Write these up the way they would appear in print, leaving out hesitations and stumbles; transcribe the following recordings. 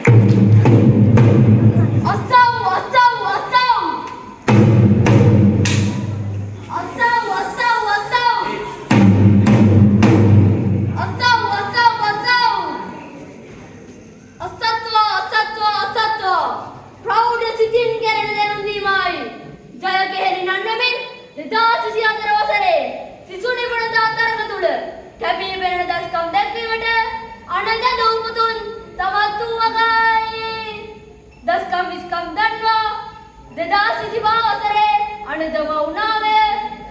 අස්සව් අස්සව් අස්සව් අස්සව් අස්සව් අස්සව් අස්සව් අස්සව් අස්සව් අස්සත්වා අස්සත්වා අස්සත්වා. ප්‍රෞಢ සිතින් කෙරෙන දැනුම් දීමයි. ජය කෙහෙලි නන්වමින් 2024 වසරේ සිසු නිපුණතා තරඟ තුල කැපී පෙනෙන දස්කම් දැක්වීමට අනඳ දූපුතුන් සමත් වූ වගයි. දස්කම් විස්කම් දන්වා 2025 වසරේ අනඳ මවුනාමය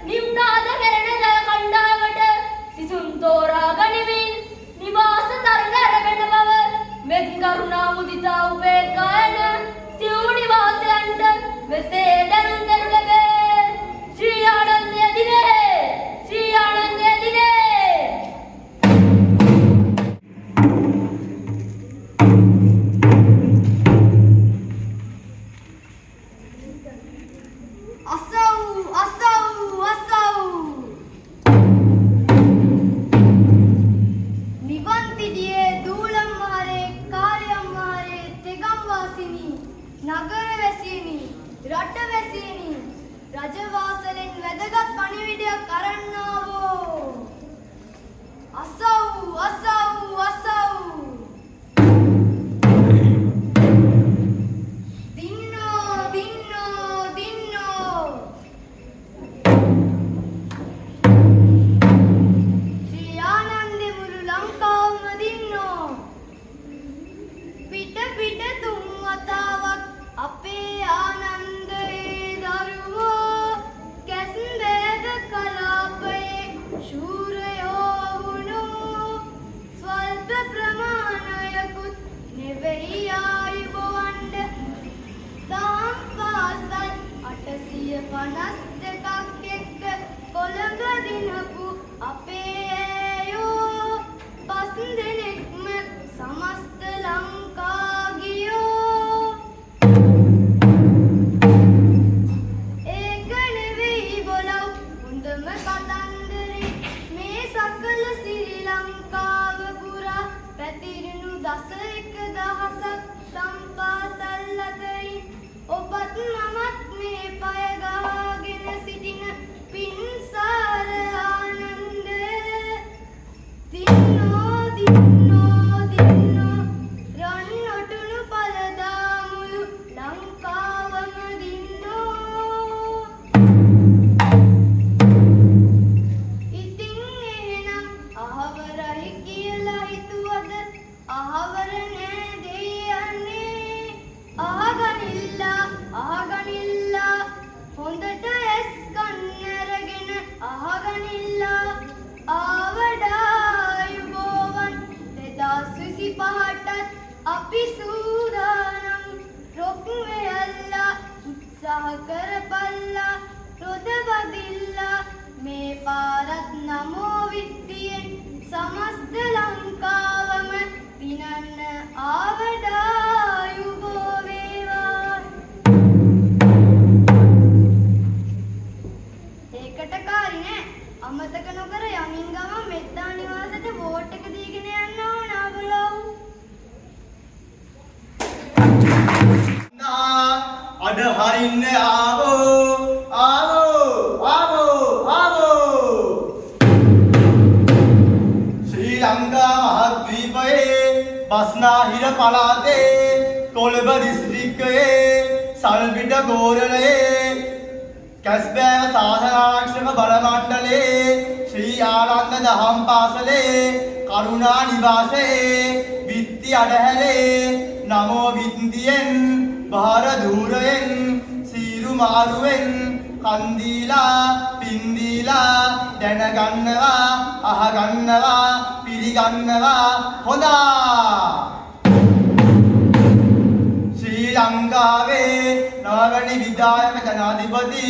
නිම්නාද කෙරෙන ජය කණ්ඩායමට සිසුන් තෝරා ගනිමින් නිවාස තරඟ ඇරඹෙන බව මෙත් කරුණා මුදිතා උපේක්ඛා යන සිව් නිවාසයන්ට මෙසේ දැනුම් දෙනු ලැබේ. ශ්‍රී ආනන්දය දිනේ, ශ්‍රී ආනන්දය දිනේ. අසව් අසව් අසව්. නිවන්තිඩියේ දූලම් මහරේ, කාලියම් මහරේ, තෙගම් වාසිනී, නගර වැසීනි, රට වැසීනි, රජවාසලෙන් වැදගත් පණිවිඩයක් අරන් ආවෝ. අසව් අසව් අසව්. දින්නෝ දින්නෝ දින්නෝ. ශ්‍රී ආනන්දේ මුළු ලංකාවම දින්නෝ. පිට පිට තුන් වතාවක් අපේ ආනන්දේ දරුවෝ කැස්බෑව කලාපයේ ශූරයෝ වුණු. ස්වල්ප ප්‍රමාණයකුත් නෙවෙයි ආයුබෝවන්ඩ. දහම් පාසල් 852ක් එක්ක කොළඹ දිනපු අපේ ඈයෝ පස් දෙනෙක්ම සමස්ත ලංකා ගියෝ. ඒක නෙවෙයි බොලව් හොඳම කතන්දරේ. මේ සකල සිරි ලංකාව පුරා පැතිරුණු දස එක දහසක් සම්පාසල් අතරින් ඔබත් මමත් මේ පය ගහගෙන සිටින පින්සාර ආනන්ද දින්නෝ දින්නෝ දින්නෝ. රන් ඔටුනු පළදා මුළු ලංකාවම දින්නෝ. ඉතින් එහෙනම් අහවරයි කියලා හිතුවද? අහවර නෑ දෙයියන්නේ. අහගනිල්ලා අහගනිල්ලා, හොඳට ඇස් කන් අරගෙන අහගනිල්ලා. ආවඩායුබෝවන්. 2025ටත් අපි සූදානම්. රොක් වෙයල්ලා, උත්සාහ කරපල්ලා, රොද බදිල්ලා. මේ පාරත් නමෝ විත්තියෙන් සමස්ත ලංකාවම දිනන්න ආවඩායුබෝ වේවා. ඒකට කාරි නෑ. අමතක නොකර යමින් ගමන් මෙත්තා නිවාසයට වෝට් එක දීගෙන යන්න ඕන බලව්. අඩ හරින්න ආවෝ ආවෝ ආවෝ ආවෝ. ශ්‍රී ලංකා මහද්වීපයේ බස්නාහිර පළාතේ කොළඹ දිස්ත්‍රික්කයේ සල්පිට කෝරළයේ කැස්බෑව ශාසනාරක්ෂක බල මණ්ඩලයේ ශ්‍රී ආනන්ද දහම් පාසලේ කරුණා නිවාසයේ විත්ති අඩහැලේ නමෝ විත්තියෙන් භාර ධූරයෙන් සීරු මාරුවෙන් කන් දීලා පින් දීලා දැනගන්නවා, අහගන්නවා, පිළිගන්නවා හොඳා. ශ්‍රී ලංකාවේ නවවැනි විධායක ජනාධිපති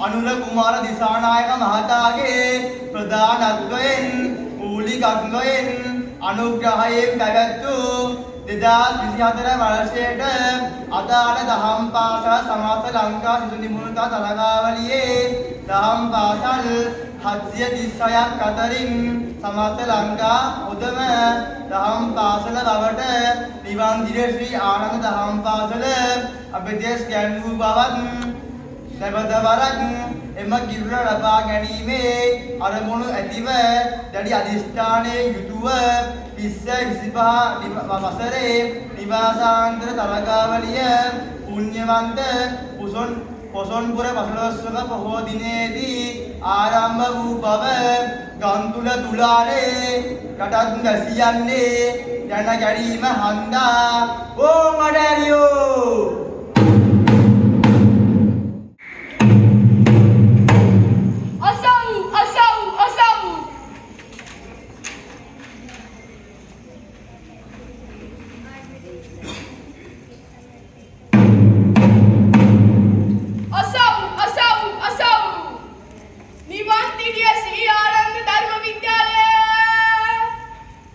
අනුර කුමාර දිසානායක මහතාගේ ප්‍රධානත්වයෙන්, මූලිකත්වයෙන් අනුග්‍රහයෙන් පැවැත් වූ 2024 වර්ෂයට අදාළ දහම් පාසල් සමස්ත ලංකා සිසු නිපුණතා තරගාවලියේ දහම් පාසල් 736ක් අතරින් සමස්ත ලංකා හොඳම දහම් පාසල බවට නිවන්දිර ශ්‍රී ආනන්ද දහම් පාසල අභිදේශ ගැන්වූ බවත්, නැවත වරක් එම කිරුළ ලබා ගැනීමේ අරමුණු ඇතිව දැඩි අධිෂ්ඨානයෙන් යුතුව 2025 වසරේ නිවාසාන්තර තරගාවලිය පුණ්‍යවන්ත පුසොන් පොසොන්පුර පසළොස්වක පොහෝ දිනයේදී ආරම්භ වූ බව ගන්තුල තුලාලේ රටත් වැසියන්නේ දැන ගැනීම හන්දා ඕම් අඩැරියෝ. අසව් අසව් අසව්. අසව් අසව් අසව්. නිවන්තිඩිය ශ්‍රී ආනන්ද ධර්ම විද්‍යාලය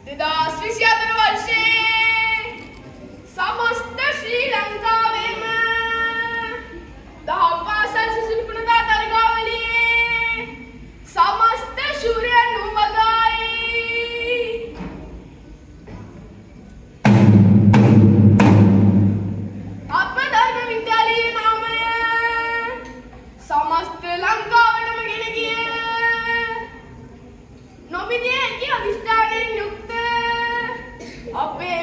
2024 වර්ෂයේ සමස්ත ශ්‍රී ලංකාවේම දහම් පාසල් සිසු නිපුණතා තරගාවලියේ සමස්ත ශූරයන් වූ වගායි. අප ධර්ම විද්‍යාලයේ නාමය සමස්ත ලංකාවටම ගෙන ගිය නොමිදිය හැකි අධිෂ්ඨානයෙන් යුක්ත අපේ